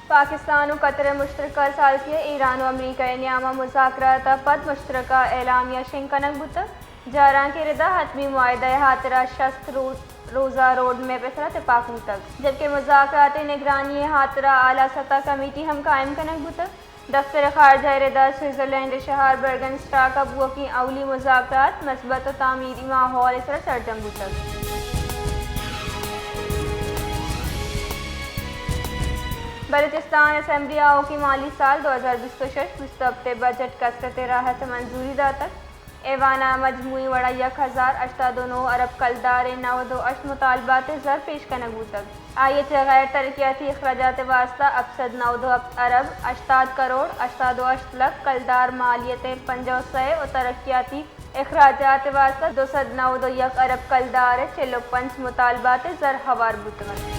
پاکستان ءُ قطر ءِ مشترکہ ثالثی ءَ ایران ءُ امریکہ ءِ نیام ءَ مذاکرات ءَ پد مشترکہ اعلامیہ شنگ کنگ بوتگ۔ جارانکیں رد ءَ حتمی معاہدہ ءِ ہاترا شست رو-، روزہ روڈ میپ ءِ سرا تپاک بوتگ، جبکہ مذاکرات ءِ نگرانی ءِ ہاترا اعلی سطح کمیٹی ہم قائم کنگ بوتگ۔ دفتر خارجہ ءِ رد ءَ سوئٹزرلینڈ ءِ شہر برگنسٹاک ءَ بوؤکیں اولی مذاکرات مثبت ءُ تعمیری ماحول ءِ سرا سرجم بوتگ۔ بلوچستان اسمبلی ءَ آؤکیں مالی سال دو ہزار بیست ءُ شش بیست ءُ ہپت ءِ بجٹ کسرت ءِ راہ ءَ چہ منظوری داتگ۔ ایوان ءَ مجموعی وڑ ءَ یک ہزار ہشتاد ءُ نو ارب کلدار ءِ نود ءُ ہشت مطالبات ءِ زر پیش کنگ بوتگ۔ آئی ءَ چہ غیر ترقیاتی اخراجات ءِ واستہ ہپت سد نود ءُ ہپت ارب ہشتاد کروڑ ہشتاد ءُ ہشت لکھ کلدار، مالیت ءِ پنجاہ ءُ سئے ءُ ترقیاتی اخراجات ءِ واستہ دو سد نود ءُ یک ارب کلدار ءِ چل ءُ پنچ مطالبات ءِ زر ہوار بوتگ انت۔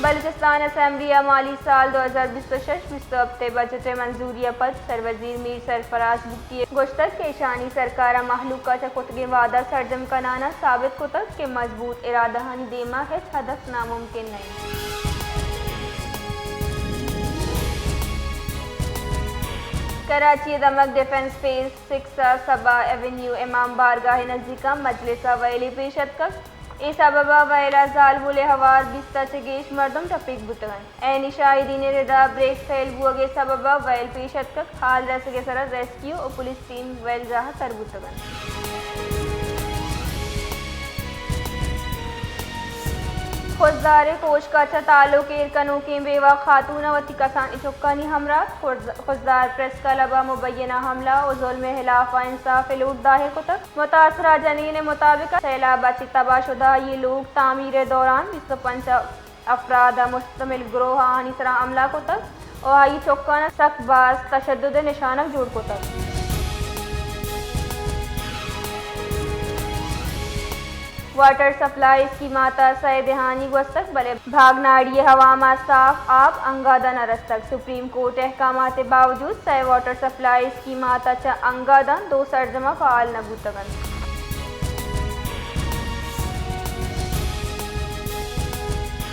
بلوچستان اسمبلی ءَ مالی سال دو ہزار بیست ءُ شش بیست ءُ ہپت ءِ بجٹ ءِ منظوری ءَ پد سروزیر میر سرفراز بگٹی ءَ گوشتگ کہ ایشانی سرکار ءَ مہلوک ءَ چہ کتگیں وعدہ سرجم کنان ءَ ثابت کتگ کہ مضبوط ارادہانی دیما ہچ ہدف ناممکن نہ انت۔ کراچی ءِ دمگ ڈیفنس فیز سکس ءَ صبا ایونیو امام بارگاہ ءِ نزیک ءَ مجلس ءَ ویلے پیش اتکگ۔ اے سبب ءَ ویل ءَ زالبول ءِ ہوار بیست ءَ چہ گیش مردم ٹپیگ بوتگ انت۔ عینی شاہدین ءِ رد ءَ بریک فیل بوگ ءِ سبب ءَ ویل پیش اتکگ۔ حال رسگ ءِ سرا ریسکیو ءُ پولیس ٹیم ویل جاہ ءَ تر بوتگ انت۔ خضدار ءِ کوشک ءَ چہ تعلق ایر کنوکیں بیوہ خاتون ءَ وتی کسانیں چکانی ہمراہ خض-، خضدار پریس کلب ءَ مبینہ حملہ ءُ ظلم ءِ ہلاف ءَ انصاف ءِ لوٹ داہر کتگ۔ متاثرہ جنین ءِ مطابق سیلاب ءَ چہ تباہ شدہ آئی ءِ لوگ تعمیر ءِ دوران بیست ءُ پنچ افراد ءَ مشتمل گروہ آہانی سرا حملہ کتگ ءُ آئی ءِ چکاں سک باز تشدد ءِ نشانگ جوڑ کتگ۔ واٹر سپلائی اسکیم ءَ تہ سئے دہانی گوستگ، بلے بھاگ ناڑی ءِ عوام ءَ صاف آپ انگت نہ رستگ۔ سپریم کورٹ ءِ احکامات ءِ باوجود سئے واٹر سپلائی اسکیم ءَ تہ چہ انگت دو سرجم ءَ فعال نہ بوتگ انت۔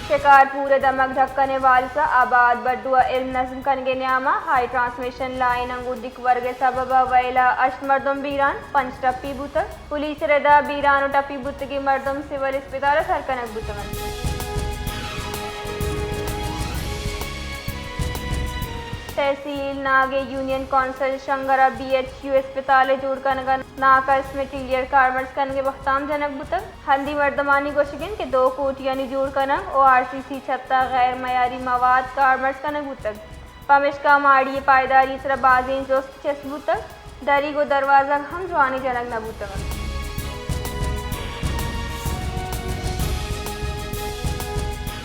شکارپور ءِ دمگ ڈھکن ءِ والسا آباد بڈو ءَ علم نظم کنگ ءِ نیام ءَ ہائی ٹرانسمیشن لائن انگو ڈیک ورگ ءِ سبب ءَ ویل ءَ ہشت مردم بیران، پنچ ٹپی بوتگ۔ پولیس ءِ رد ءَ بیران ءُ ٹپی بوتگیں مردم سول اسپتال ءَ سر کنگ بوتگ انت۔ تحصیل ناگ ءِ یونین کونسل شنگر ءَ بی ایچ یو اسپتال ءِ جوڑ کنگ ءَ ناقص مٹیریل کارمرز کنگ ءِ بہتام جنگ بوتگ۔ ہندی مردمانی گوشگ انت کہ دو کوٹیانی جوڑ کنگ ءُ آر سی سی چھت ءَ غیر معیاری مواد کارمرز کنگ بوتگ، پمیشکا ماڑی ءِ پائیداری ءِ سرا بازیں جست چست بوتگ، دریگ ءُ دروازگ ہم جوانیں جنگ نہ بوتگ انت۔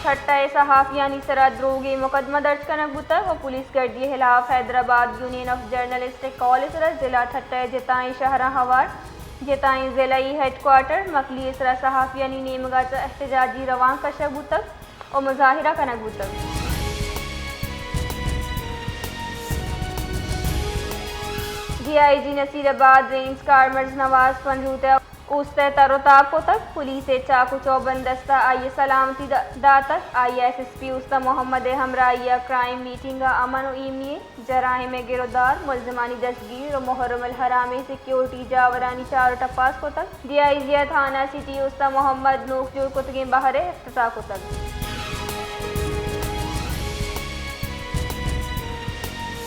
ٹھٹہ ءِ صحافیانی سرا دروگیں مقدمہ درج کنگ بوتگ ءُ پولیس گردی ءِ ہلاف حیدرآباد یونین آف جرنلسٹ ءِ قول ءِ سرا ضلع ٹھٹہ ءِ جتائیں شہراں ہوار جتائیں ضلعی ہیڈ کوارٹر مکلی ءِ سرا صحافیانی نیمگ ءَ چہ احتجاجی روانک کشگ بوتگ ءُ مظاہرہ کنگ بوتگ۔ ڈی آئی جی نصیر آباد رینج کارمرز نواز پنجوت ءَ اوست ءِ تر ءُ تاب کتگ۔ پولیس ءِ چاک ءُ چوبندست ءَ آئی ءِ سلامتی دا-، داتگ۔ آئی ءَ ایس ایس پی اوست محمد ءِ ہمراہی ءَ کرائم میٹنگ ءَ امن ءُ ایمنی ءِ جرائم ءِ گر ءُ دار، ملزمانی دستگیر ءُ محرم الحرام ءِ سیکیورٹی جاورانی چار ءُ ٹپاس کتگ۔ ڈی آئی جی ءَ تھانہ سٹی اوست ءَ محمد نوک جوڑ کتگیں بہر ءِ افتتاح کتگ۔